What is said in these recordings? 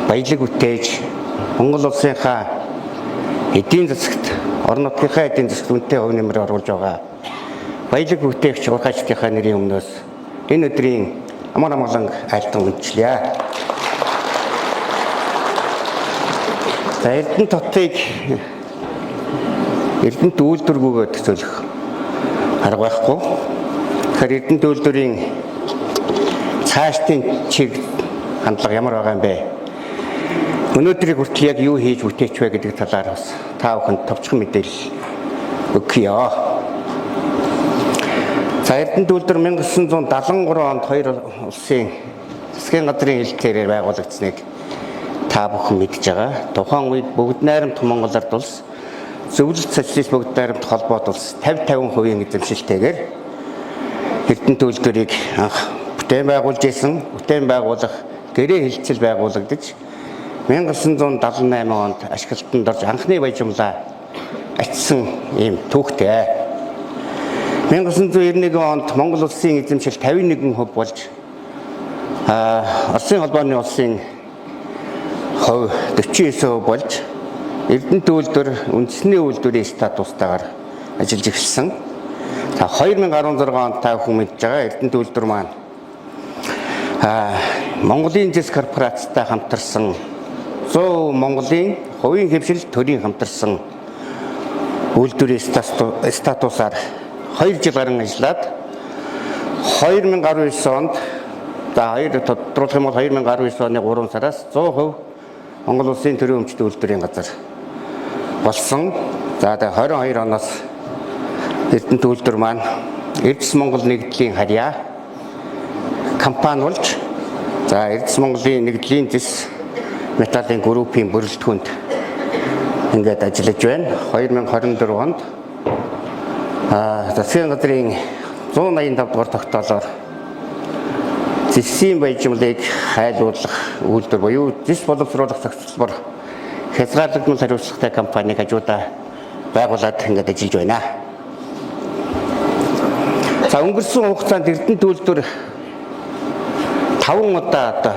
Баялаг бүтээж Монгол улсынхаа эдийн засагт, орон нутгийнхаа эдийн засагт үнэтэй хувь нэмэр оруулж байгаа баялаг бүтээгч ургаачдынхаа нэрийн өмнөөс энэ өдрийн амар амгалан айлтган хүндлэе. За, Эрдэнэт хотыг Эрдэнэт үйлдвэргүйгээр төсөөлөх арга байхгүй. Тэгэхээр Эрдэнэт үйлдвэрийн цаашдын чиг хандлага ямар байгаа юм бэ? Өнөөдрийг хүртэл яг юу хийж бүтээч вэ гэдэг талаар бас та бүхэнд товчхон мэдээлэл өгье. За, Эрдэнэт үйлдвэр 1973 онд хоёр улсын засгийн газрын хэлтээрээр байгуулагдсныг та бүхэн мэдж байгаа. Тухайн үед Бүгд найрамдах Монгол Ард улс, Зөвлөлт Социалист Бүгд найрамдах холбоот улс 50-50% эзэмшилтэйгээр Эрдэнэт үйлдвэрийг анх бүтээн байгуулж исэн. Бүтээн байгуулах гэрээ хэлцэл байгуулагдаж 1978 онд ашиглалтанд орж анхны баяжмлаа ачсан ийм түүхтэй. 1991 онд Монгол улсын эзэмшил 51% болж Оросын холбооны улсын хувь 49% болж Эрдэнэт үйлдвэр үндэсний үйлдвэрийн статустаагаар ажиллаж эхэлсэн. За, 2016 онд та бүхэн мэдж байгаа, Эрдэнэт үйлдвэр маань Монголын зэс корпорацтай хамтарсан 100% Монголын хувийн хэвшил төрийн хамтарсан үйлдвэрийн статусаар 2 жил гарan ажиллаад 2019 онд, за, хоёр тодруулах юм бол 2019 оны 3 сараас 100% Монгол улсын төрийн өмчтэй үйлдвэрийн газар болсон. За, тэгээ 22 оноос Эрдэнэт үйлдвэр маань Эрдэс Монгол нэгдлийн харьяа компани болж, за, Эрдэс Монголын нэгдлийн зэс металлын группийн бүрэлдэхүүнд ингээд ажиллаж байна. 2024 онд засгийн газрын 185 дугаар тогтоолоор зэсийн баяжмлыг хайлуулах үйлдвэр буюу зэс боловсруулах зохицолбор хязгаарлагдмал хариуцлагатай компаниг хажуудаа байгуулад ингээд ажиллаж байна. За, өнгөрсөн хугацаанд Эрдэнэт үйлдвэр 5 удаа одоо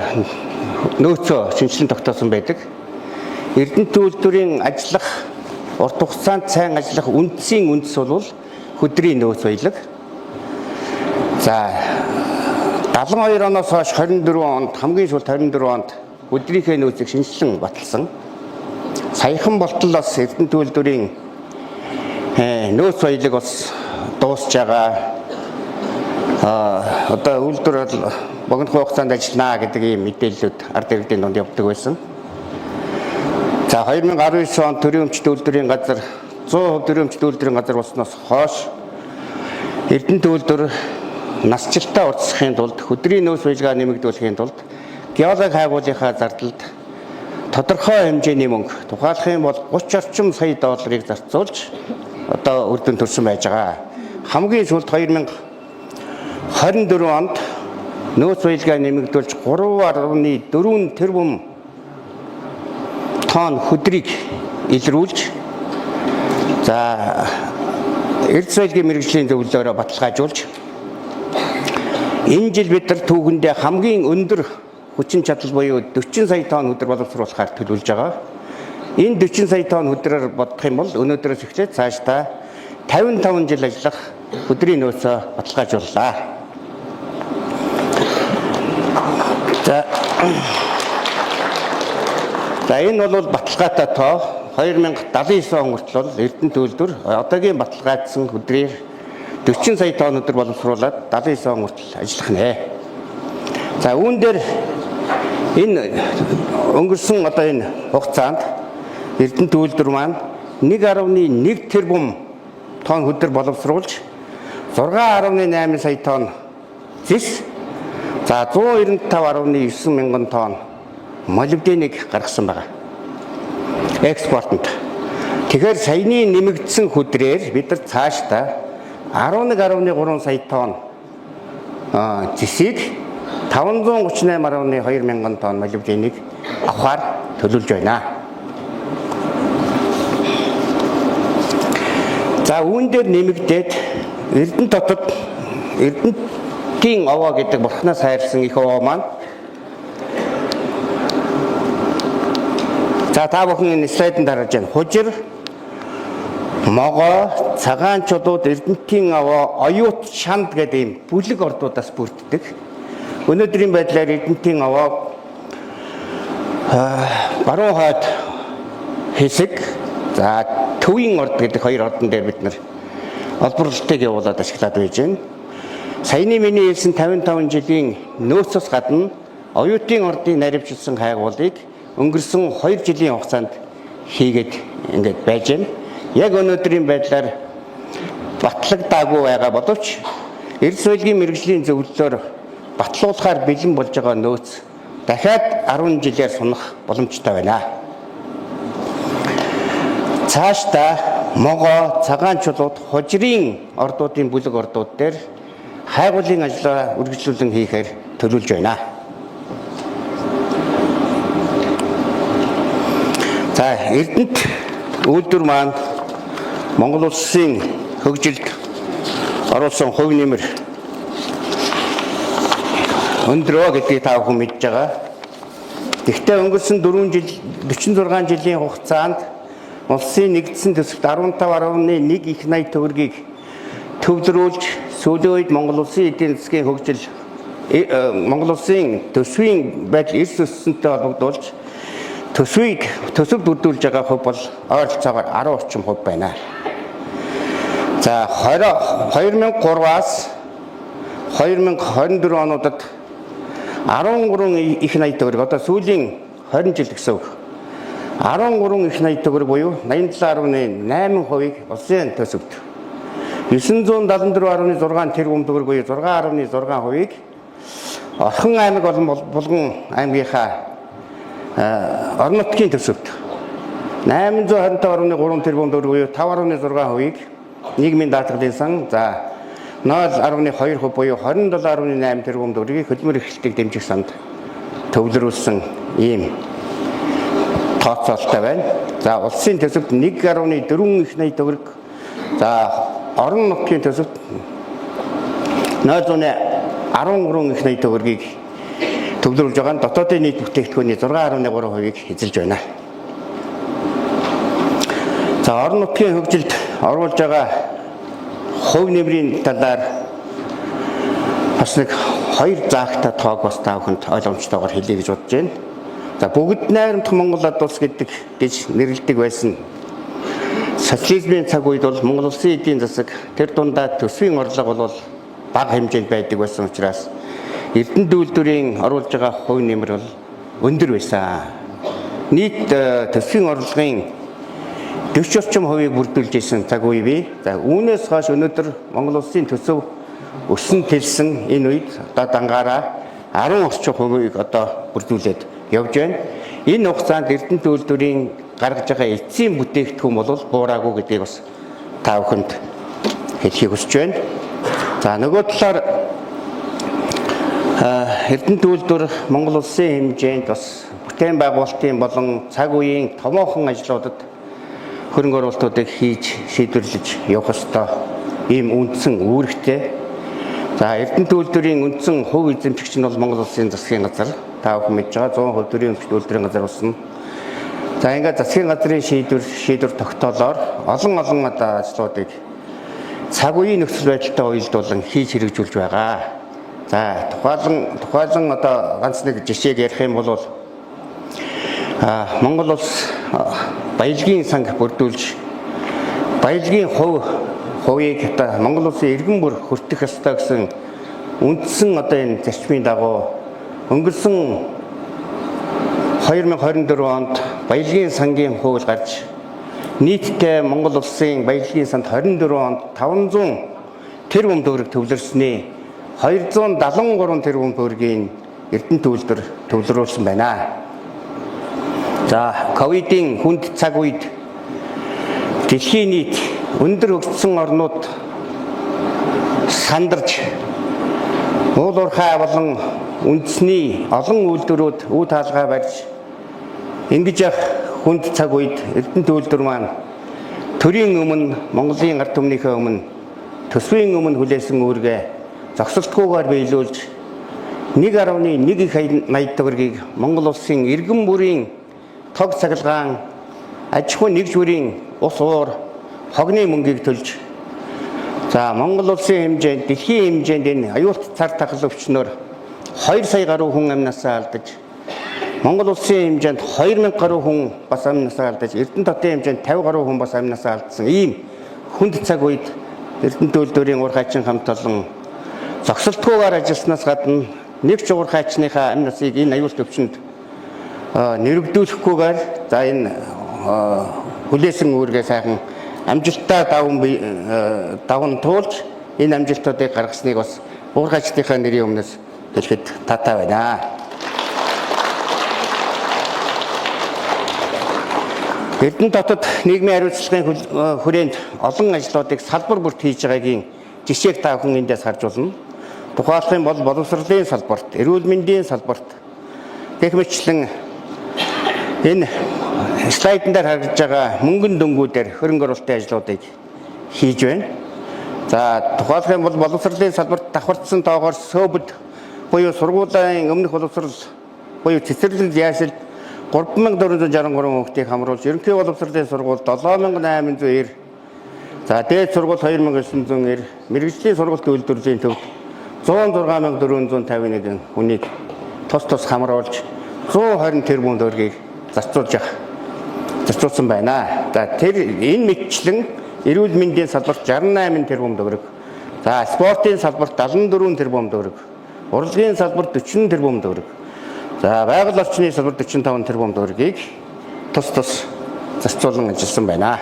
нөөцөө шинэчлэн тогтоосон байдаг. Эрдэнэт үйлдвэрийн ажиллах урт хугацаанд сайн ажиллах үндсийн үндэс бол хөдрийн нөөц баялаг. За, 72 оноос хойш 24 онд, хамгийн сүүлд 24 онд өдрийнхөө нөөцийг шинэчлэн баталсан. Саяхан болтол бас Эрдэнэт үйлдвэрийн нөөц баялаг бас дуусж байгаа. Одоо үйлдвэр бол богино хугацаанд ажиллана гэдэг ийм мэдээллүүд ард иргэдийн дунд явдаг байсан. За, 2019 онд төрийн өмчт үйлдвэрийн газар 100% төрийн өмчт үйлдвэрийн газар болсноос хойш Эрдэнэт үйлдвэр насжилтаа уртасгахын тулд, хөдрийн нөөц баялгаа нэмэгдүүлэхийн тулд геолог хайгуулынхаа зардалд тодорхой хэмжээний мөнгө, тухайлах юм бол 30 орчим сая долларыг зарцуулж одоо үр дүн төрсөн байж байгаа. Хамгийн сүүлд 2024 онд нөөц баялгаа нэмэгдүүлж 3.4 тэрбум тонн хөдрийг илрүүлж, за, Эрдэс баялагын мэргэжлийн зөвлөлөөрөө баталгаажуулж энэ жил бид нар түүхэндээ хамгийн өндөр хүчин чадал буюу 40 сая тонн хөдөр боловсруулахаар төлөвлөж байгаа. Энэ 40 сая тонн хөдрөөр бодох юм бол өнөөдрөөс эхлээд цаашдаа 55 жил ажиллах хөдрийн нөөцөө баталгаажууллаа. За, энэ бол баталгаатай тоо. 2079 он хүртэл бол Эрдэнэт үйлдвэр одоогийн баталгаажсан хөдрийн 40 сая тонн өдөр боловсруулад 79 он хүртэл ажиллах нэ. За, үүн дээр энэ өнгөрсөн одоо энэ хугацаанд Эрдэнэт үйлдвэр маань 1.1 тэрбум тонн хөдөр боловсруулж 6.8 сая тонн зэс, за, 195.9 мянган тонн молибденийг гаргасан байгаа. Экспортод. Тэгэхээр саяны нэмэгдсэн хөдрээр бид нар цаашдаа 11.3 сая тонн зэсийг, 538.2 мянган тонн молибденийг авахар төлөвлөж байна. За, үүн дээр нэмэгдээд Эрдэнэт хотод Эрдэнэтийн овоо гэдэг бурхнаас хайрлсан их овоо маань За, та бүхэн энэ слайданд харж байна. Хужир, Могой, Цагаан чулууд, Эрдэнэтийн аваа, Оюут, Шанд гэдэг ийм бүлэг ордуудаас бүрддэг. Өнөөдрийн байдлаар Эрдэнэтийн аваа Баруун хойд хэсэг, за, Төвийн орд гэдэг хоёр ордон дээр бид нар олборлолтыг явуулаад ашиглаад байж байна. Саяны миний хэлсэн 55 жилийн нөөцөөс гадна Оюутын ордын наривчлсан хайгуулыг өнгөрсөн 2 жилийн хугацаанд хийгээд ингээд байж байна. Яг өнөөдрийн байдлаар батлагдаагүй байгаа боловч эрдэс соёлын мэргэжлийн зөвлөлөөр батлуулахаар бэлэн болж байгаа нөөц дахиад 10 жилээр сунах боломжтой байна. Цаашдаа Могой, Цагаан чулууд, Хужирын ордуудын бүлэг ордууд дээр хайгуулын ажлаа үргэлжлүүлэн хийхээр төлөвлөж байна. За, Эрдэнэт үйлдвэр маань Монгол улсын хөгжилд оруулсан хувь нэмэр өндрөө гэдгийг та бүхэн мэдж байгаа. Гэхдээ өнгөрсөн 4 жил 46 жилийн хугацаанд улсын нэгдсэн төсөвт 15.1 их 80 төгрөгийг төвлөрүүлж сүүлийн үед Монгол улсын эдийн засгийн хөгжил, Монгол улсын төсвийн байдал эрс өссөнтэй холбогдуулж төсвийг төсөв бүрдүүлж байгаа хувь бол ойролцоогоор 10 орчим хувь байна. За, 20 2003-аас 2024 онуудад 13 их 80 төгрөг, одоо сүүлийн 20 жил гэсэн үг. 13 их 80 төгрөг буюу 87.8 хувийг улсын төсөвт, 974.6 тэрбум төгрөг буюу 6.6 хувийг Орхон аймаг болон Булган аймгийнхаа орон нутгийн төсөвт, 825.3 тэрбум төгрөг буюу 5.6 хувийг нийгмийн даатгалын сан, за, 0.2% буюу 27.8 тэрбум төгрөгийг хөдөлмөр эрхлэлтийг дэмжих санд төвлөрүүлсэн ийм тооцоололтой байна. За, улсын төсөвт 1.4 их 80 төгрөг, за, орон нутгийн төсөвт 0.13 их 80 төгрөгийг төвлөрүүлж байгаа нь дотоодын нийт бүтээгдэхүүний 6.3%-ийг эзэлж байна. За, орон нутгийн хөгжилд оруулж байгаа хувь нэмрийн талаар бас нэг хоёр заагтай тоог бас та бүхэнд ойлгомжтойгоор хэлье гэж бодож байна. За, бүгд найрамдах Монгол ад улс гэдэг гэж нэрлэдэг байсан социализмын цаг үед бол Монгол улсын эдийн засаг, тэр дундаа төсвийн орлого бол бага хэмжээнд байдаг байсан учраас Эрдэнэт үйлдвэрийн оруулж байгаа хувь нэмэр бол өндөр байсан. Нийт төсвийн орлогын 40 орчим хувийг бүрдүүлж исэн цаг үе бий. За, үүнээс хойш өнөөдөр Монгол улсын төсөв өссөн тэлсэн энэ үед одоо дангаараа 10 орчим хувийг одоо бүрдүүлээд явж байна. Энэ хугацаанд Эрдэнэт үйлдвэрийн гаргаж байгаа эцсийн бүтээгдэхүүн бол буураагүй гэдгийг бас та бүхэнд хэлэхийг хүсэж байна. За, нөгөө талаар Эрдэнэт үйлдвэр Монгол улсын хэмжээнд бас бүтээн байгуулалтын болон цаг үеийн томоохон ажлуудад хөрөнгө оруулалтуудыг хийж шийдвэрлэж явах ёстой ийм үндсэн үүрэгтэй. За, Эрдэнэт үйлдвэрийн үндсэн хувь эзэмшигч нь бол Монгол улсын засгийн газар. Та бүхэн мэдж байгаа 100% төрийн өмчт үйлдвэрийн газар болсон. За, ингээд засгийн газрын шийдвэр тогтоолоор олон олон одоо ажлуудыг цаг үеийн нөхцөл байдалтай уялдуулан хийж хэрэгжүүлж байгаа. За, тухайлан одоо ганц нэг жишээг ярих юм бол Монгол улс баялагын санг бүрдүүлж баялагын хувийг одоо Монгол улсын иргэн бүр хүртэх ёстой гэсэн үндсэн одоо энэ зарчмын дагуу өнгөрсөн 2024 онд баялагын сангийн хууль гарч нийтдээ Монгол улсын баялагын санд 24 онд 500 тэрбум төгрөг төвлөрсөний 273 тэрбум төгрөгийн Эрдэнэт үйлдвэр төвлөрүүлсэн байна. За, ковидын хүнд цаг үед дэлхийн нийт өндөр хөгжсөн орнууд сандарч уул уурхай болон үндэсний олон үйлдвэрүүд үе таалгаа барьж ингэж явах хүнд цаг үед Эрдэнэт үйлдвэр маань төрийн өмнө, Монголын ард түмнийхээ өмнө, төсвийн өмнө хүлээсэн үүргээ зогсолтгүйгээр биелүүлж 1.1 их 80 төгрөгийг Монгол улсын иргэн бүрийн тог цахилгаан, аж ахуйн нэгж бүрийн ус уур, хогны мөнгийг төлж, за Монгол улсын хэмжээнд, дэлхийн хэмжээнд энэ аюулт цар тахал өвчнөөр 2 сая гаруй хүн амнасаа алдаж, Монгол улсын хэмжээнд 2000 гаруй хүн бас амнасаа алдаж, Эрдэнэт хотын хэмжээнд 50 гаруй хүн бас амнасаа алдсан ийм хүнд цаг үед Эрдэнэт үйлдвэрийн уур хаачин хамт олон зогсолтгүйгээр ажилласнаас гадна нэг ч уур хаачныхаа амь насыг энэ аюулт өвчнөд нэрвдүүлэхгүйгээр, за энэ хүлээсэн үүргээ сайхан амжилттай даван туулж энэ амжилтуудыг гаргасныг бас уур хаачныхаа нэрийн өмнөөс хэлэхэд таатай байна. Эрдэнэт хотод нийгмийн хариуцлагын хүрээнд олон ажлуудыг салбар бүрт хийж байгаагийн жишээг та бүхэн эндээс харж болно. Тухайлах юм бол боловсролын салбарт, эрүүл мэндийн салбарт гэх мэтчлэн энэ слайдн дээр харагдж байгаа мөнгөн дөнгүүдээр хөрөнгө оруулалтын ажлуудыг хийж байна. За, тухайлах юм бол боловсролын салбарт давхардсан тоогоор СӨБД буюу сургуулийн өмнөх боловсрол буюу цэцэрлэг ясэлд 3463 хүүхдийг хамруулж, ерөнхий боловсролын сургууль 7890, за дээд сургууль 2990, мэргэжлийн сургалт үйлдвэрлэлийн төвд 106,451 хүнийг тус тус хамруулж 120 тэрбум төгрөгийг зарцуулсан байна. За, тэр энэ мэтчлэн эрүүл мэндийн салбарт 68 тэрбум төгрөг, за спортын салбарт 74 тэрбум төгрөг, урлагийн салбарт 40 тэрбум төгрөг, за байгаль орчны салбарт 45 тэрбум төгрөгийг тус тус зарцуулан ажилласан байна.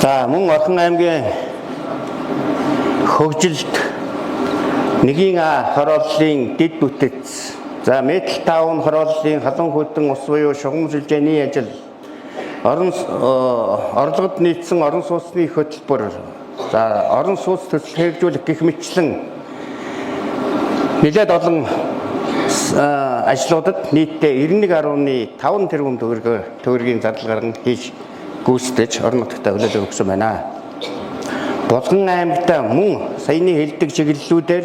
За, мөн Орхон аймгийн хөгжилд нэгийн А хорооллын дэд бүтэц, за Метал таун хорооллын халуун хүйтэн ус буюу шугам сүлжээний ажил, орон орлогод нийцсэн орон сууцны хөтөлбөр, за орон сууц төсөл хэрэгжүүлэх гэх мэтчлэн нэлээд олон ажлуудад нийтдээ 91.5 тэрбум төгрөгийн зардал гарган хийж гүйцэтгэж орон нутагт хүлээлэг өгсөн байна. Булган аймагт мөн саяны хэлдэг чиглэлүүдээр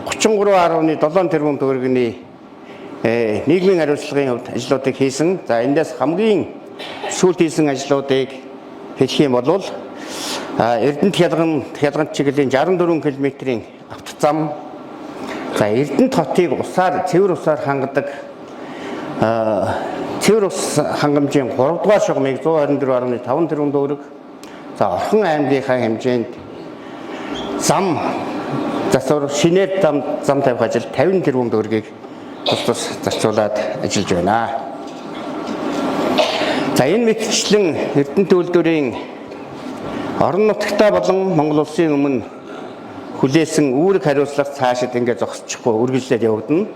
33.7 тэрбум төгрөгийн нийгмийн хариуцлагын хувьд ажлуудыг хийсэн. За, эндээс хамгийн сүүлд хийсэн ажлуудыг хэлэх юм бол Эрдэнэт хялгант чиглэлийн 64 км-ийн автозам, за Эрдэнэт хотыг усаар, цэвэр усаар хангадаг цэвэр ус хангамжийн 3 дугаар шугамыг 124.5 тэрбум төгрөг, за Орхон аймгийнхаа хэмжээнд зам засвар шинээр зам тавих ажил 50 тэрбум төгрөгийг тус тус зарцуулаад ажиллаж байна. За, энэ мэтчлэн Эрдэнэт үйлдвэрийн орон нутагтаа болон Монгол улсын өмнө хүлээсэн үүрэг хариуцлага цаашид ингээд зогсчихгүй үргэлжлээд явагдана.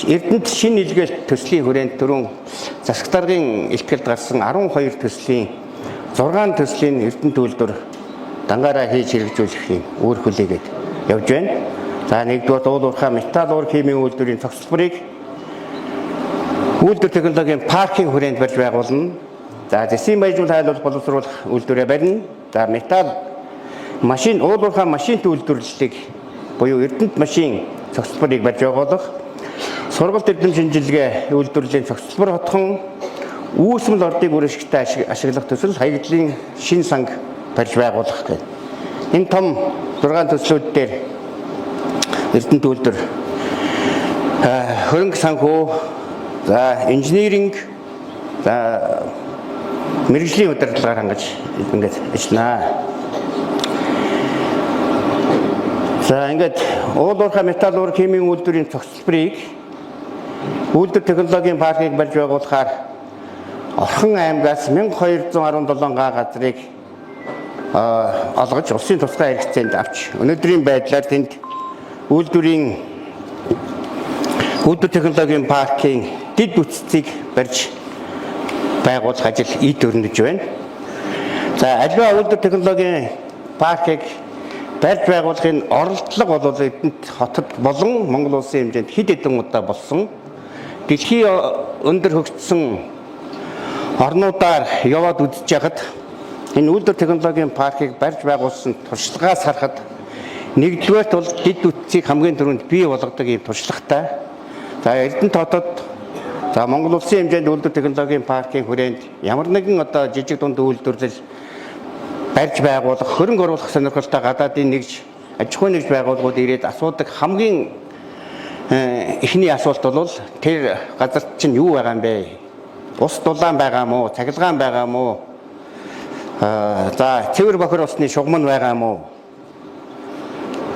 Эрдэнэт шинэ илгээл төслийн хүрээнд түрүүн засаг даргын илтгэлд гарсан 12 төслийн 6 төслийн Эрдэнэт үйлдвэр дангаараа хийж хэрэгжүүлэх юм үүрэг хүлээгээд явж байна. За, нэгдүгээр уул уурхай металл уур химийн үйлдвэрийн цогцлборыг үйлдвэр технологийн паркийн хүрээнд барьж байгуулна. За, зэсийн баяжуул хайлуулах боловсруулах үйлдвэрээ барина. За, металл машин уул уурхай машин үйлдвэрлэлийг буюу Эрдэнэт машин цогцлборыг барьж байгуулах, сургалт эрдэм шинжилгээ үйлдвэрлэлийн цогцлбор хотхон үүсмэл ордыг үр ашигтай ашиглах төсөл хаягдлын шин санг барьж байгуулах гэх. Энэ том 6 төслүүд дээр Эрдэнэт үйлдвэр хөрөнгө санхүү, за инженеринг, за мэргэжлийн удирдлагаар хангаж ингээд ажиллана. За, ингээд уул уурхай металл уур химийн үйлдвэрийн цогцлборыг үйлдвэр технологийн паркийг барьж байгуулахаар Орхон аймгаас 1217 га газрыг олгож улсын тусгай хэрэгцээнд авч өнөөдрийн байдлаар тэнд үйлдвэр технологийн паркийн дэд бүтцийг барьж байгуулах ажил эд өрнөж байна. За, аливаа үйлдвэр технологийн паркийг барьж байгуулахын оролдлого бол Эрдэнэт хотод болон Монгол улсын хэмжээнд хэд хэдэн удаа болсон. Дэлхийн өндөр хөгжсөн орнуудаар яваад үзэж яхад энэ үйлдвэр технологийн паркийг барьж байгуулсан туршлагаас харахад нэгдүгээрт бол дэд бүтцийг хамгийн түрүүнд бий болгодог ийм туршлагатай. За, Эрдэнэт хотод За, Монгол улсын хэмжээнд үйлдвэр технологийн паркийн хүрээнд ямар нэгэн одоо жижиг дунд үйлдвэрлэл барьж байгуулах, хөрөнгө оруулах сонирхолтой гадаадын нэгж, аж ахуйн нэгж байгууллагууд ирээд асуудаг хамгийн эхний асуулт бол тэр газарт чинь юу байгаа юм бэ? Ус дулаан байгаа юм уу? Цахилгаан байгаа юм уу? За, цэвэр бохир усны шугам нь байгаа юм уу?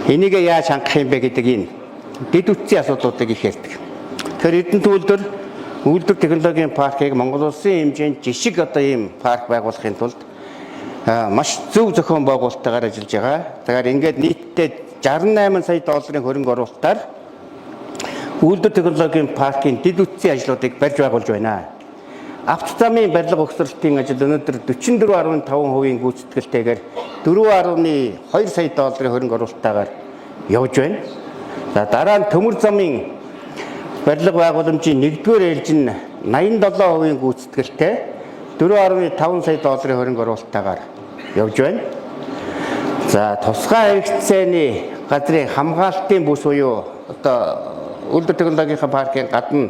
Энийг яаж хангах юм бэ гэдэг энэ дэд үтсийн асуудлуудыг их ярьдаг. Тэгэхээр Эрдэнэт үйлдвэр үйлдвэр технологийн паркийг Монгол улсын хэмжээнд жишг одоо ийм парк байгуулахын тулд маш зөв зохион байгуулалттайгаар ажиллаж байгаа. Тэгэхээр ингээд нийтдээ 68 сая долларын хөрөнгө оруулалтаар үйлдвэр технологийн паркийн дэд үтсийн ажлуудыг барьж байгуулж байна. Автозамын барилга угсралтын ажил өнөөдөр 44.5% гүйцэтгэлтэйгээр 4.2 сая долларын хөрөнгө оруулалттайгаар явж байна. За, дараа нь төмөр замын барилга байгууламжийн 1-р ээлж нь 87% гүйцэтгэлтэй 4.5 сая долларын хөрөнгө оруулалттайгаар явж байна. За, тусгай хэрэгцээний газрын хамгаалтын бүс буюу одоо үйлдвэр технологийн паркийн гадна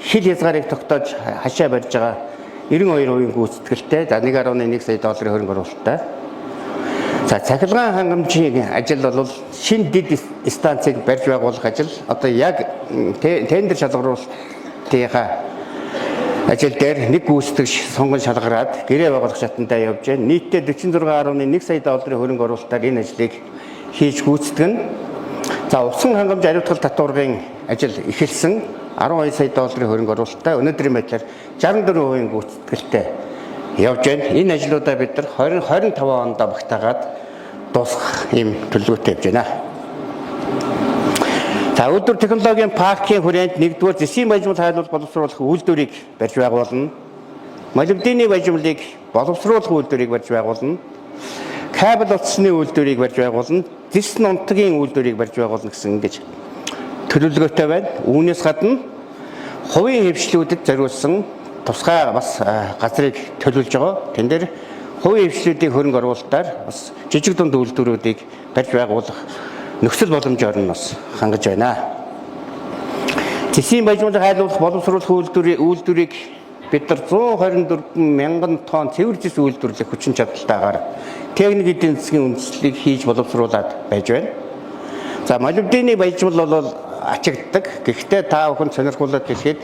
хил хязгаарыг тогтоож хашаа барьж байгаа 92% гүйцэтгэлтэй, за, 1.1 сая долларын хөрөнгө оруулалттай. За, цахилгаан хангамжийн ажил бол шинэ дэд станцыг барьж байгуулах ажил одоо яг тендер шалгаруулалтынхаа ажил дээр нэг гүйцэтгэгч сонгон шалгараад гэрээ байгуулах шатандаа явж байна. Нийтдээ 46.1 сая долларын хөрөнгө оруулалтаар энэ ажлыг хийж гүйцэтгэнэ. За, усан хангамж ариутгал татваргын ажил эхэлсэн, 12 сая долларын хөрөнгө оруулалттай өнөөдрийн байдлаар 64% гүйцэтгэлтэй явж байна. Энэ ажлуудаа бид нар 2025 онд багтаагаад дуусгах ийм төлөвлөгөөтэй явж байна. За, үйлдвэр технологийн паркийн хүрээнд нэгдүгээр зэсийн баяжмал хайлуул боловсруулах үйлдвэрийг барьж байгуулна. Молибдены баяжмалыг боловсруулах үйлдвэрийг барьж байгуулна. Кабель утасны үйлдвэрийг барьж байгуулна. Зэс нунтгийн үйлдвэрийг барьж байгуулна гэсэн ингэж төлөвлөгөөтэй байна. Үүнээс гадна хувийн хэвшлүүдэд зориулсан тусгай бас газрыг төлөвлөж байгаа. Тэн дээр хувийн хэвшлүүдийн хөрөнгө оруулалтаар бас жижиг дунд үйлдвэрүүдийг барьж байгуулах нөхцөл боломжоор нь бас хангаж байна. Зэсийн баяжмалыг хайлуулах, боловсруулах үйлдвэрийг бид нар 124 мянган тонн цэвэр зэс үйлдвэрлэх хүчин чадалтайгаар техник эдийн засгийн үндэслэлийг хийж боловсруулад байж байна. За, молибдены баяжмал бол ачигддаг. Гэхдээ та бүхэн сонирхуулаад хэлэхэд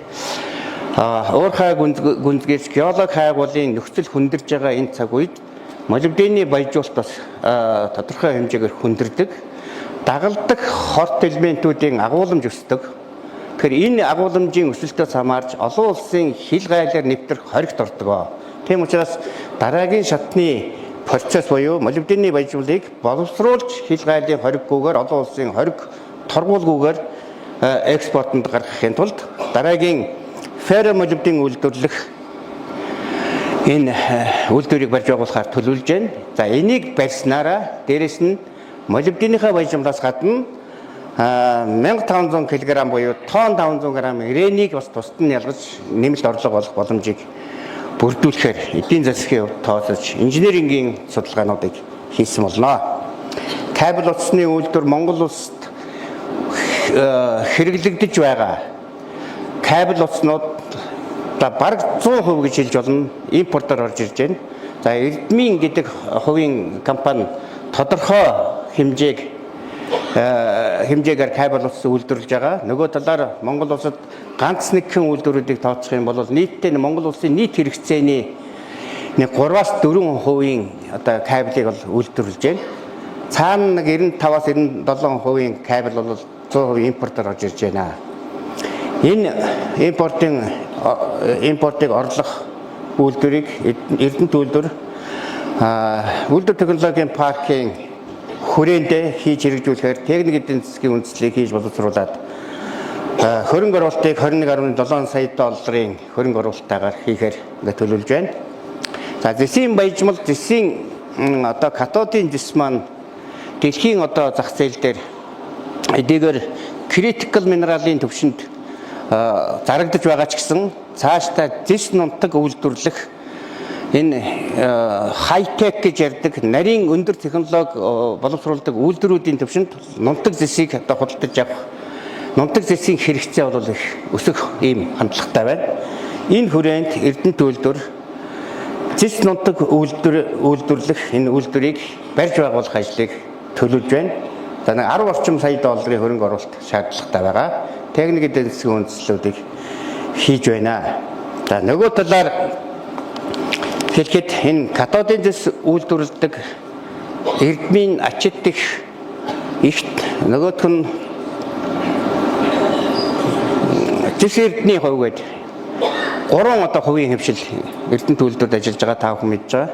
уурхай гүнзгийрч геолог хайгуулын нөхцөл хүндэрж байгаа энэ цаг үед молибдены баяжуулалт бас тодорхой хэмжээгээр хүндэрдэг. Дагалдах хорт элементүүдийн агууламж өсдөг. Тэгэхээр энэ агууламжийн өсөлтөөс хамаарч олон улсын хил гайлаар нэвтрэх хоригт ордог. Тийм учраас дараагийн шатны процесс буюу молибдены баяжуулыг боловсруулж хил гайлын хориггүйгээр, олон улсын хориг торгуулгүйгээр экспортод гаргахын тулд дараагийн ферромолибден үйлдвэрлэх энэ үйлдвэрийг барьж байгуулахаар төлөвлөж байна. За, энийг барьснараа дээрэс нь молибденыхаа баяжмалаас гадна 1500 кг буюу тонн 500 г ирэнийг бас тусад нь ялгаж нэмэлт орлого олох боломжийг бүрдүүлэхээр эдийн засгийн хувьд тооцож инженерингийн судалгаануудыг хийсэн болно. Кабель утасны үйлдвэр. Монгол улсад хэрэглэгдэж байгаа кабель утаснууд за бараг 100% гэж хэлж болно. Импортоор орж ирж байна. За, Эрдмийн гэдэг хувийн компани тодорхой хэмжээгээр кабель утас үйлдвэрлэж байгаа. Нөгөө талаар Монгол улсад ганц нэгхэн үйлдвэрүүдийг тооцох юм бол нийтдээ Монгол улсын нийт хэрэгцээний нэг 3-аас 4% одоо кабелийг бол үйлдвэрлэж байна. Цаана нэг 95-аас 97% кабель бол 100% импортоор орж ирж байна. Энэ импортыг орлох үйлдвэрийг Эрдэнэт үйлдвэр үйлдвэр технологийн паркийн хүрээндээ хийж хэрэгжүүлэхээр техник эдийн засгийн үндэслэлийг хийж боловсруулад хөрөнгө оруулалтыг 21.7 сая долларын хөрөнгө оруулалттайгаар хийхээр ингээд төлөвлөж байна. За, зэсийн баяжмал, зэсийн одоо катодын зэс маань дэлхийн одоо зах зээл дээр эдгээр critical минералын төвшөнд зарагдаж байгаа ч гэсэн цаашдаа зэс нунтаг үйлдвэрлэх энэ хай-тек гэж ярьдаг нарийн өндөр технологи боловсруулдаг үйлдвэрүүдийн төвшөнд нунтаг зэсийг одоо худалдаж авах Нунтаг зэсийн хэрэгцээ бол их өсөх ийм хандлагатай байна. Энэ хүрээнд Эрдэнэт үйлдвэр зэс нунтаг үйлдвэрлэх энэ үйлдвэрийг барьж байгуулах ажлыг төлөвлөж байна. За нэг 10 орчим сая долларын хөрөнгө оруулалт шаардлагатай байгаа. Техник эдийн засгийн үндслүүдийг хийж байна. За нөгөө талаар хэлэхэд энэ катодын зэс үйлдвэрлэдэг Эрдмийн ачид дэх ихт нөгөөх нь зэс эрдний хувь гээд гурван одоо хувийн хвшил Эрдэнэт үйлдвэрт ажиллаж байгаа та бүхэн мэдж байгаа.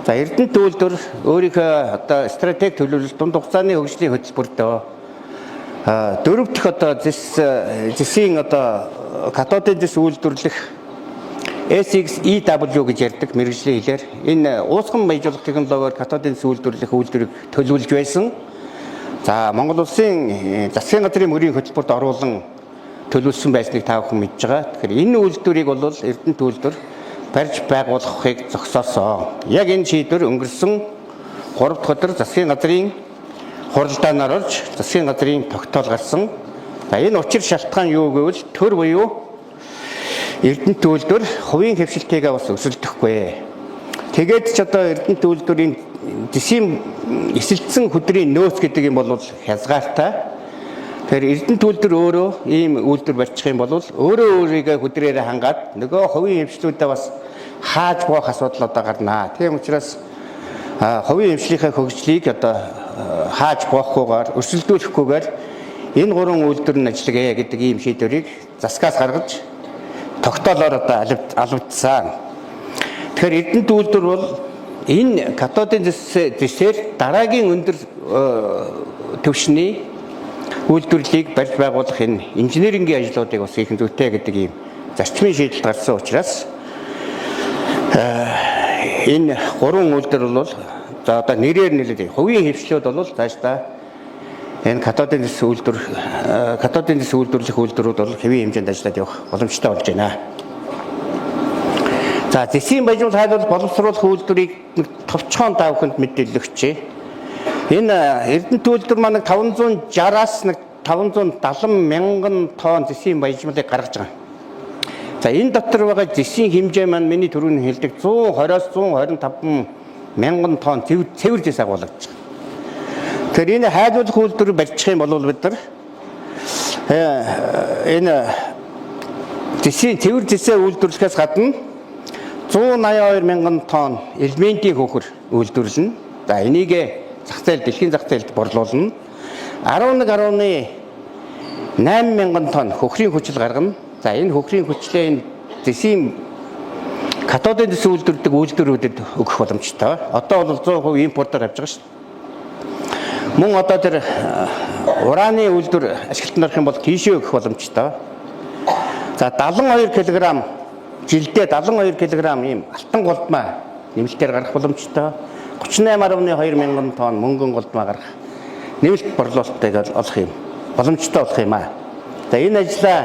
За Эрдэнэт үйлдвэр өөрийнхөө одоо стратеги төлөвлөлт дунд хугацааны хөгжлийн хөтөлбөртөө дөрөв дэх одоо зэсийн одоо катодын зэс үйлдвэрлэх SXEW гэж ярьдаг мэргэжлийн хэлээр энэ уусган баяжуулах технологиор катодын зэс үйлдвэрлэх үйлдвэрийг төлөвлөж байсан. За Монгол улсын засгийн газрын мөрийн хөтөлбөрт оруулан төлөвлөсөн байсныг та бүхэн мэдж байгаа. Тэгэхээр энэ үйлдвэрийг бол Эрдэнэт үйлдвэр барьж байгуулахыг зогсоосон. Яг энэ шийдвэр өнгөрсөн 3 дахь өдөр засгийн газрын хуралдаанаар орж засгийн газрын тогтоол гарсан. За энэ учир шалтгаан юу гэвэл төр буюу Эрдэнэт үйлдвэр хувийн хэвшилтэйгээ бас өсөлдөхгүй. Тэгээд ч одоо Эрдэнэт үйлдвэрийн зэсийн эсэлтсэн хүдрийн нөөц гэдэг юм бол хязгаартай. Тэгэхээр Эрдэнэт үйлдвэр өөрөө ийм үйлдвэр барьчих юм бол өөрөө өөрийгөө хүдрээрээ хангаад нөгөө хувийн хвшлүүдээ бас хааж боох асуудал одоо гарнаа. Тийм учраас хувийн хвшлийнхээ хөгжлийг одоо хааж боохгүйгээр өрсөлдүүлэхгүйгээр энэ гурван үйлдвэр нь ажиллая гэдэг ийм шийдвэрийг засгаас гаргаж тогтоолоор одоо алавдсан. Тэгэхээр Эрдэнэт үйлдвэр бол энэ катодын зэсээр дараагийн өндөр түвшний үйлдвэрлэлийг барьж байгуулах энэ инженерингийн ажлуудыг бас хийх зүйтэй гэдэг ийм зарчмын шийдэл гарсан учраас энэ гурван үйлдвэр бол за одоо нэрээр нэлээд хувийн хэвшлүүд бол цаашдаа энэ катодын зэс үйлдвэр катодын зэс үйлдвэрлэх үйлдвэрүүд бол хэвийн хэмжээнд ажиллаад явах боломжтой болж байна. За зэсийн баяжуул хайлуул боловсруулах үйлдвэрийг товчхон та бүхэнд мэдээлэгчээ. Энэ Эрдэнэт үйлдвэр маань 560-аас 570 мянган тонн зэсийн баяжмалыг гаргаж байгаа. За энэ дотор байгаа зэсийн хэмжээ маань миний түрүүний хэлдэг 120-оос 125 мянган тонн цэвэр зэс агуулгаж байгаа. Тэгэхээр энэ хайлуулах үйлдвэр барьчих юм бол бид нар энэ зэсийн цэвэр зэсээ үйлдвэрлэхээс гадна 182 мянган тонн элементийн хөхөр үйлдвэрлэнэ. За энийг зах зээл дэлхийн зах зээлд борлуулна. 11.8 мянган тонн хөхрийн хүчил гаргана. За энэ хөхрийн хүчлээ энэ зэсийн катодын зэс үйлдвэрлэдэг үйлдвэрүүдэд өгөх боломжтой. Одоо бол 100% импортоор авч байгаа шүү дээ. Мөн одоо тэр ураны үйлдвэр ашиглалтанд орох юм бол тийшээ өгөх боломжтой. За 72 кг жилдээ 72 кг ийм алтан голдмаа нэмэлтээр гарах боломжтой. 38.2 мянган тонн мөнгөн голдмаа гарах нэмэлт борлуулалтыг олох юм боломжтой болох юм аа. За энэ ажлаа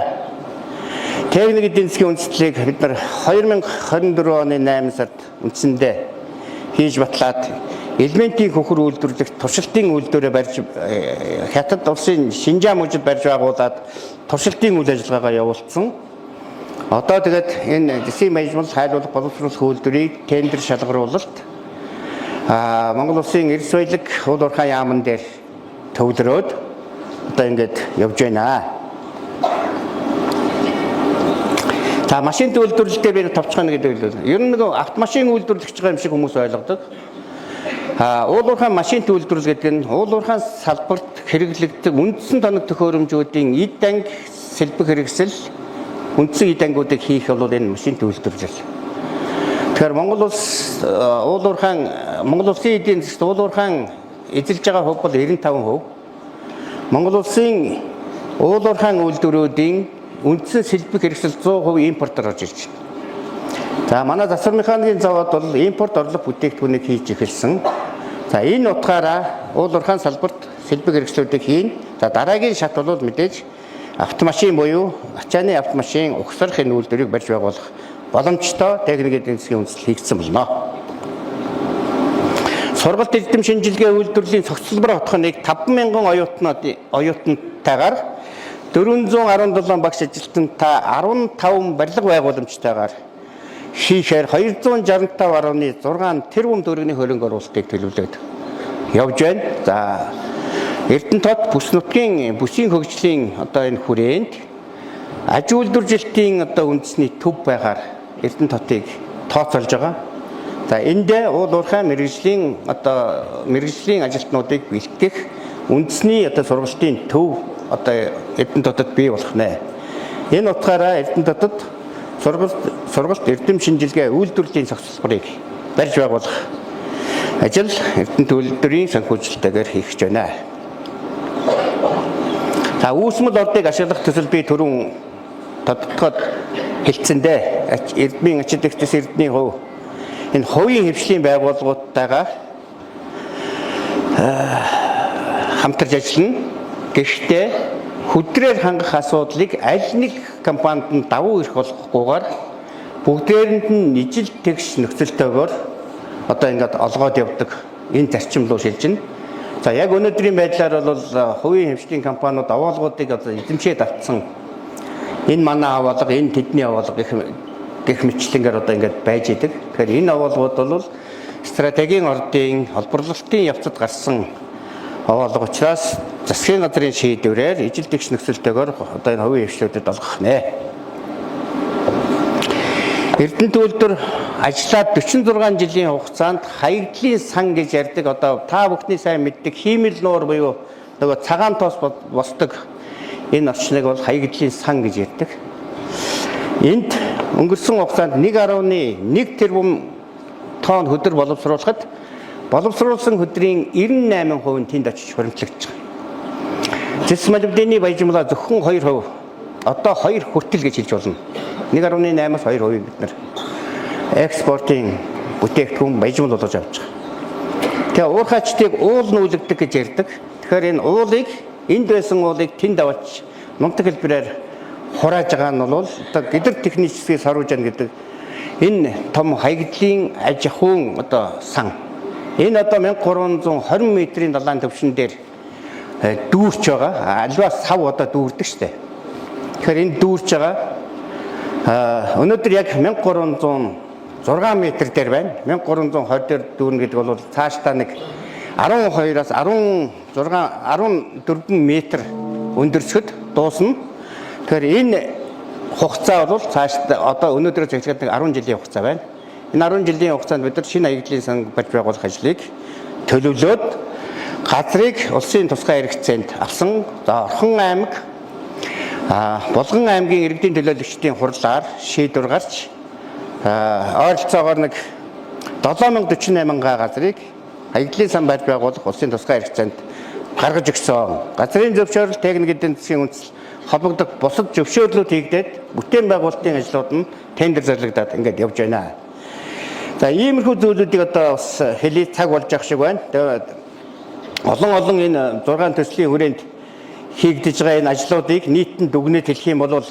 техник эдийн засгийн үндэслэлийг бид нар 2024 оны 8 сард үндсэндээ хийж батлаад элементийн хөхөр үйлдвэрлэх туршилтын үйлдвэрээ барьж Хятад улсын Шинжаан мужид барьж байгуулад туршилтын үйл ажиллагаагаа явуулсан. Одоо тэгээд энэ зэсийн баяжмал хайлуулах боловсруулах үйлдвэрийг тендер шалгаруулалт Монгол улсын эрс баялаг уул уурхай яамн дээр төвлөрөөд одоо ингээд явж байна. За машин үйлдвэрлэлтэй би товчхон гэдэг үйл. Ер нь нэг автомашин үйлдвэрлэж байгаа юм шиг хүмүүс ойлгодог. Уул уурхай машин үйлдвэрлэл гэдэг нь уул уурхай салбарт хэрэглэгддэг үндсэн тоног төхөөрөмжүүдийн эд анги сэлбэг хэрэгсэл үндсэн эд ангиудыг хийх бол энэ машин үйлдвэрлэл. Тэгэхээр Монгол улс уул уурхай Монгол улсын эдийн засгт уул уурхай эзэлж байгаа хувь бол 95%. Монгол улсын уул уурхай үйлдвэрүүдийн үндсэн сэлбэг хэрэгсэл 100% импортоор орж ирж байна. За манай засвар механикийн завод бол импорт орлого бүтээгдэхүүнийг хийж эхэлсэн. За энэ утгаараа уул уурхайн салбарт сэлбэг хэрэгслүүдийг хийн. За дараагийн шат бол мэдээж автомашин буюу ачааны автомашин угсрах энэ үйлдвэрийг барьж байгуулах боломжтой техник эдийн засгийн үндэслэл хийгдсэн болно. Сургалт эрдэм шинжилгээ үйлдвэрлэлийн цогцлбор хотхоныг 5,000 оюутнуудтайгаар 417 багш ажилтнтай 15 барилга байгууламжтайгаар хийхээр 265.6 тэрбум төгрөгийн хөрөнгө оруулалтыг төлөвлөөд явж байна. За, Эрдэнэ тот бүс нутгийн бүсийн хөгжлийн одоо энэ хүрээнд аж үйлдвэржилтийн одоо үндэсний төв байгаар Эрдэнэ хотыг тооцоолж байгаа. За, эндээ уул уурхай мэргэжлийн одоо мэргэжлийн ажилтнуудыг бэлтгэх үндэсний одоо сургалтын төв одоо Эрдэнэ хотод бий болох нэ. Энэ утгаараа Эрдэнэ хотод сургалт эрдэм шинжилгээ үйлдвэрлэлийн зохицолборыг барьж байгуулах ажил Эрдэнэ үйлдвэрийн санхүүжилтээр хийх гэж байна. За, үүсмэл ордыг ашиглах төсөл би түрүүн тодтогоод хэлцэндээ Эрдмийн ачид эгтэс Эрдний хувь энэ хувийн хэвшлийн байгууллагуудтайгаа хамтарч ажиллана. Гэхдээ хүдрээр хангах асуудлыг аль нэг компанид нь давуу эрх олгохгүйгээр бүгдээрэнд нь нийжил тэгш нөхцөлтэйгээр одоо ингээд олгоод явдаг энэ зарчим руу шилжинэ. За, яг өнөөдрийн байдлаар бол хувийн хэвшлийн компаниуд овоолгуудыг одоо эзэмшээд авцсан, энэ манай овоолго, энэ тэдний овоолго гэх мэтчилэнгээр одоо ингээд байж идэг. Тэгэхээр энэ овоолгууд бол стратегийн ордын холборлолтын явцад гарсан овоолго учраас засгийн газрын шийдвэрээр ижил тэгш нөхцөлтэйгээр одоо энэ хувийн хэвшлүүдэд олгох нэ. Эрдэнэ үйлдвэр ажиллаад 46 жилийн хугацаанд хаягдлын сан гэж ярьдаг, одоо та бүхний сайн мэддэг хиймэл нуур буюу нөгөө цагаан тоос босдог энэ орчныг бол хаягдлын сан гэж ярьдаг. Энд өнгөрсөн хугацаанд 1.1 тэрбум тонн хөдөр боловсруулахад боловсруулсан хөдрийн 98% нь тэнд очиж хуримтлагдаж байгаа. Цэс молибдены баяжмалаа зөвхөн 2%, одоо 2 хүртэл гэж хэлж болно. 1.8-аас 2% бид нар экспортын бүтээгдэхүүн баяжмал болгож авч байгаа. Тэгээ уурхайчдыг уул нүүлгдэг гэж ярьдаг. Тэгэхээр энэ уулыг, энд байсан уулыг тэнд аваач нунтаг хэлбэрээр хурааж байгаа нь бол одоо гидротехнический сооружение гэдэг энэ том хаягдлын аж ахуйн одоо сан. Энэ одоо 1320 метрийн далайн түвшин дээр дүүрч байгаа. Альва сав одоо дүүрдэг штэ. Тэгэхээр энэ дүүрч байгаа. Өнөөдөр яг 1306 метр дээр байна. 1320 дээр дүүрнэ гэдэг бол цаашдаа нэг 12-аас 16 14 метр өндөрсөхөд дуусна. Тэгэхээр энэ хугацаа бол цаашдаа одоо өнөөдрөөс эхлээд нэг 10 жилийн хугацаа байна. Энэ 10 жилийн хугацаанд бид нар шинэ хаягдлын сан барьж байгуулах ажлыг төлөвлөөд газрыг улсын тусгай хэрэгцээнд авсан. За, Орхон аймаг, Булган аймгийн иргэдийн төлөөлөгчдийн хурлаар шийдвэр гарч ойролцоогоор нэг 7048 га газрыг хаягдлын сан барьж байгуулах улсын тусгай хэрэгцээнд гаргаж өгсөн. Газрын зөвшөөрөл, техник эдийн засгийн үндэслэл холбогдох бусад зөвшөөрлүүд хийгдээд бүтээн байгуулалтын ажлууд нь тендер зарлагдаад ингээд явж байна. За, иймэрхүү зүйлүүдийг одоо бас хэлий цаг болж явах шиг байна. Тэгээд олон энэ 6 төслийн хүрээнд хийгдэж байгаа энэ ажлуудыг нийтэн дүгнэлт хэлэх юм бол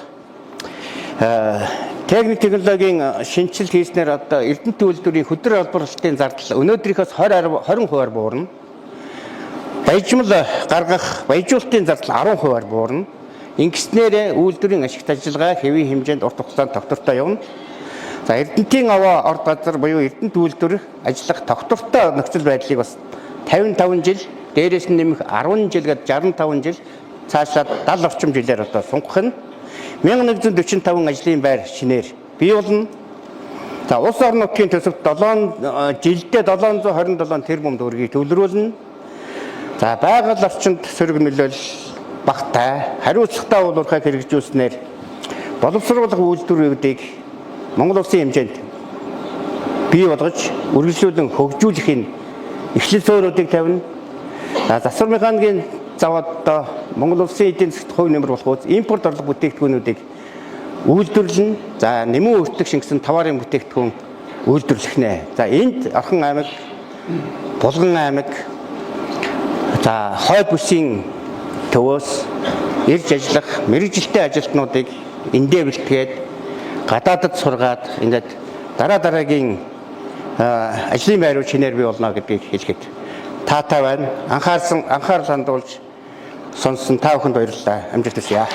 техник технологийн шинэчлэл хийснээр одоо Эрдэнэт үйлдвэрийн хөдөр олборлолтын зардал өнөөдрийнхөөс 20 20%-аар буурна. Баяжмал гаргах баяжуулалтын зардал 10%-аар буурна. Ингэснээр үйлдвэрийн ашигт ажиллагаа хэвийн хэмжээнд урт хугацаанд тогтвортой явна. За, Эрдэнэтийн овоо орд газар буюу Эрдэнэт үйлдвэр ажиллах тогтвортой нөхцөл байдлыг бас 55 жил, дээрээс нь нэмэх 10 жил гээд 65 жил, цаашлаад 70 орчим жилээр одоо сунгах нь 1145 ажлын байр шинээр бий болно. За, улс орон нутгийн төсөвт 7 жилдээ 727 тэрбум төгрөгийг төвлөрүүлнэ. За, байгаль орчинд сөрөг нөлөөлөл багатай, хариуцлагатай уул уурхайг хэрэгжүүлснээр боловсруулах үйлдвэрүүдийг Монгол улсын хэмжээнд бий болгож үргэлжлүүлэн хөгжүүлэхийн эхлэл суурьуудыг тавина. За, засвар механикийн завод Монгол улсын эдийн засгт хувь нэмэр болох үз импорт орлого бүтээгдэхүүнүүдийг үйлдвэрлэнэ. За, нэмэн өртөг шингэсэн товарын бүтээгдэхүүн үйлдвэрлэх нэ. За, энд Орхон аймаг, Булган аймаг, за, хойд бүсийн төвөөс ирж ажиллах мэргэжилтэй ажилтнуудыг эндээ бэлтгээд гадаадад сургаад ингээд дараа дараагийн ажлын байруу шинээр бий болно гэдгийг хэлэхэд таатай байна. Анхаарал хандуулж сонссон та бүхэнд баярлалаа. Амжилт хүсье.